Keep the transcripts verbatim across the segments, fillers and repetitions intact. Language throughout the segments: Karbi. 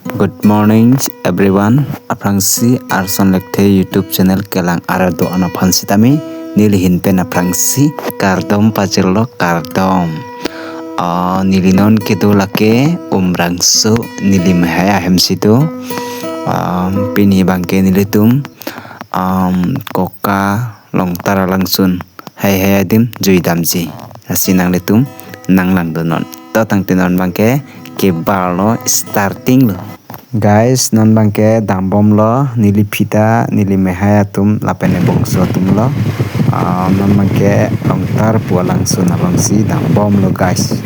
Good morning everyone. Aphrangsi Arson Lekthe YouTube channel kelang arat do-an aphan sitame neli ahin pen aphrangsi kardom pajirlo, kardom. Ah, neli non kedo lake Umrangso, neli mehai ahem si do. Ah, pini abangke nelitum, um, koka Longtar alangsun heihei adim jui damji. Lasi nanglitum nanglangdunnon. To tangte non abangke kebarlo, starting lo. Guys, non abangke dambomlo, neli phita, neli mehai atum lapen ebongso atumlo. Ah, non abangke Longtar pu alangsun alongsi dambomlo, guys.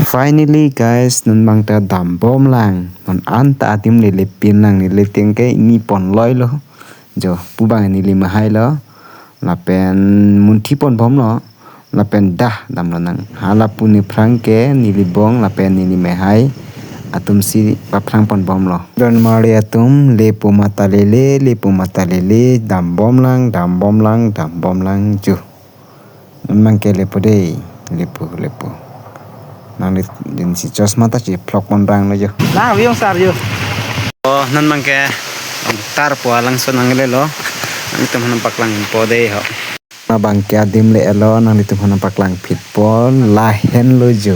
Finally guys, non abangta dambomlang. Non anta adim lele pinlang, neli ting ke ini ponloilo. Jo, pu abang neli mehailo. Lapen munthi ponbomlo. Lapen dah damlonang. Hala pu nephrang ke neli bong lapen neli mehai atumsi paphrang ponbomlo. Don mari atum, le pu mata lele, le pu mata lele, dambomlang, dambomlang, dambomlang, jo. Non abangke le pu dei, le pu, le pu. Nangli jinsi chosma ta chiphlok ponranglo jo. Lang avion sar jo. Oh, non abangke Longtar pu alangsun nanglelo. Nanglitum aphan paklang po dei ho. Abangke adim le-etlo, nanglitum aphan paklang phitpo, lahenlo jo.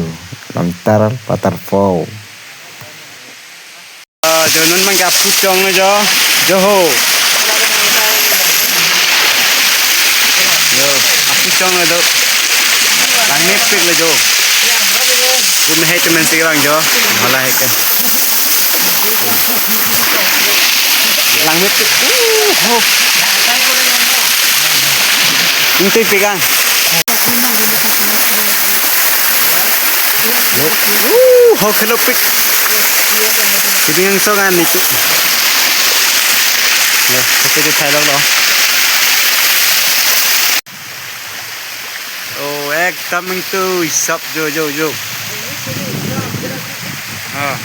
Longtar waterfall. Ah, jo non abangke aphu chonglo jo. Jo ho. Jo, aphu chonglo jo. Langmepiklo jo. Pu mehai temen si vang jo. Hala hai ke. Langmepik. Uh, ho. Ingtui pikang. Uh, ho kelopik. Kibing angsong ani. Ya, kita je thailonglo. Oh, ekdam ingtui sap jo, jo, jo. Ah.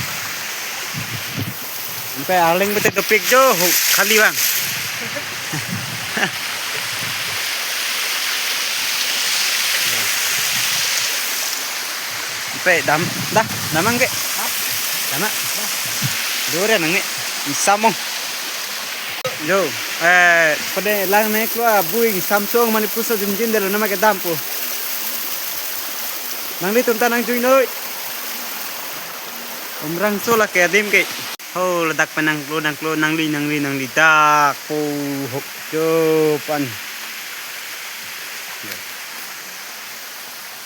Sampai arleng betek kepik jo, hu, khali bang. Sampai dam, dah, damang ke? Dama. Dore nang ni, ingsam ong. Jo, eh, pada lang nek lo, ah, buing Samsung mani puso jinjin delo nama ke dampo. Nanglitum ta nangjui noi. Umrangso lake adim ke. Ho, ladak pen nangklo, nangklo, nangli, nangli, nangli, dak, po, ho, jo, pan.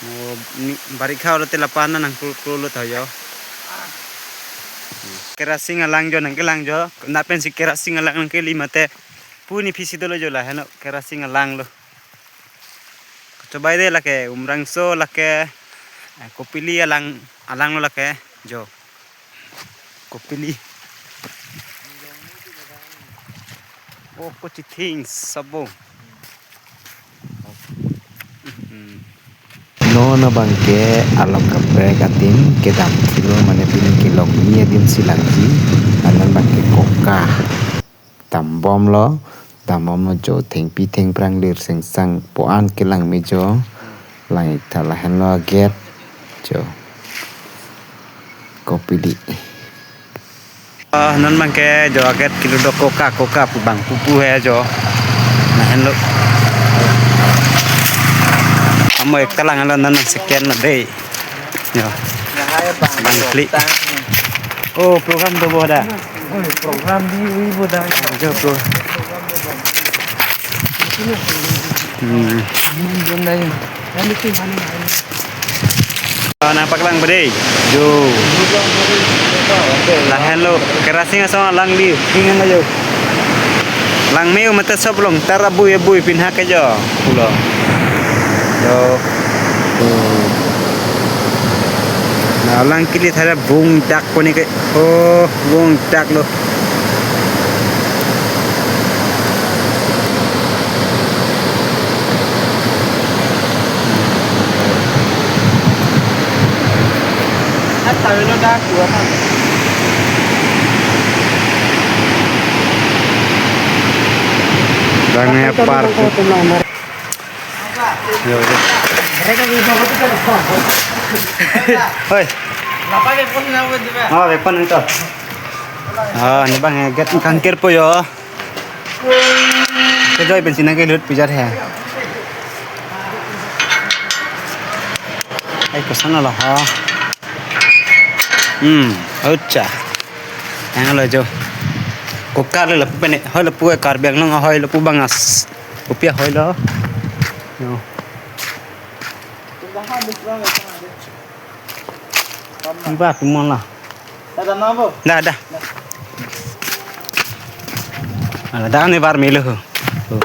Mo, ni, barikha lo te lapan nangklo, klo lo ta jo. Kerasing alang jo, nangkelang jo. Lapen si kerasing alang nangkeli mate. Pu ni phisi dolo jo la, heno, kerasing alang lo. Chobai de lake, Umrangso lake, eh, Kopili alang, alang lo lake, jo. Kopili. Oh, kochithing sabo. Hmm. Non abangke along kaprek adim kedam thilo mane pini kelong ni adim si langji. Anan abangke koka. Dambomlo, dambomlo jo thengpi thengphrang lir sengsang po-an kelang me jo. Lang-ik tha lahenlo gate jo. Kopili. Ah, non abangke jo gate kilo do koka, koka pu bang pupu he jo. Lahenlo. Amo ekta lang lo non second na dei. Jo. Bang klik. Oh, program do boda. Oi, program di ui boda. Jo, pro. Hmm. Ah, nangpaklang bede. Jo. Lahenlo, kerasing asong alang di. Tingnan ayo. Langme-o mate sob Longtar abui abui pinha ke jo. Pulo. Jo. Oh. Na alang kili thara bung dak poni ke. Oh, bung dak lo. Dang ne par. Yo, yo. Hoi. Oh, weapon itu. Ah, ne bang, eh, gate kangkirpo jo. Kejoi pensi nangkelut pijat he. Ai, koson lo ho. Hmm, acha. Yang lo jo. Kokar le lapu pen, hoi lapu Karbi Anglong, hoi lapu bang as. Kopi ahoi lo. Yo. Iba tumon la. Ada nabo? Dah, dah. Ala dah ne bar melo ho. Oh.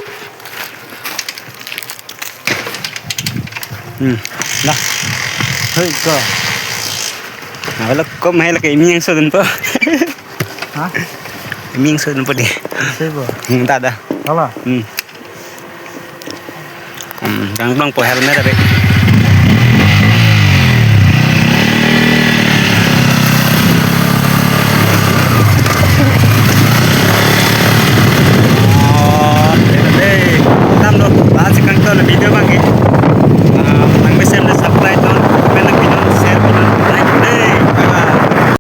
Hmm, dah. Hei, ko. Nah, kalau kau main lagi iming so dan po. Hah? Iming so dan po deh. Sebo. Hmm, dah, dah. Salah. Hmm. Hmm, dang dong po helmet abe. Oh, dei, dei. Tam do, bahas kang to video bang ke.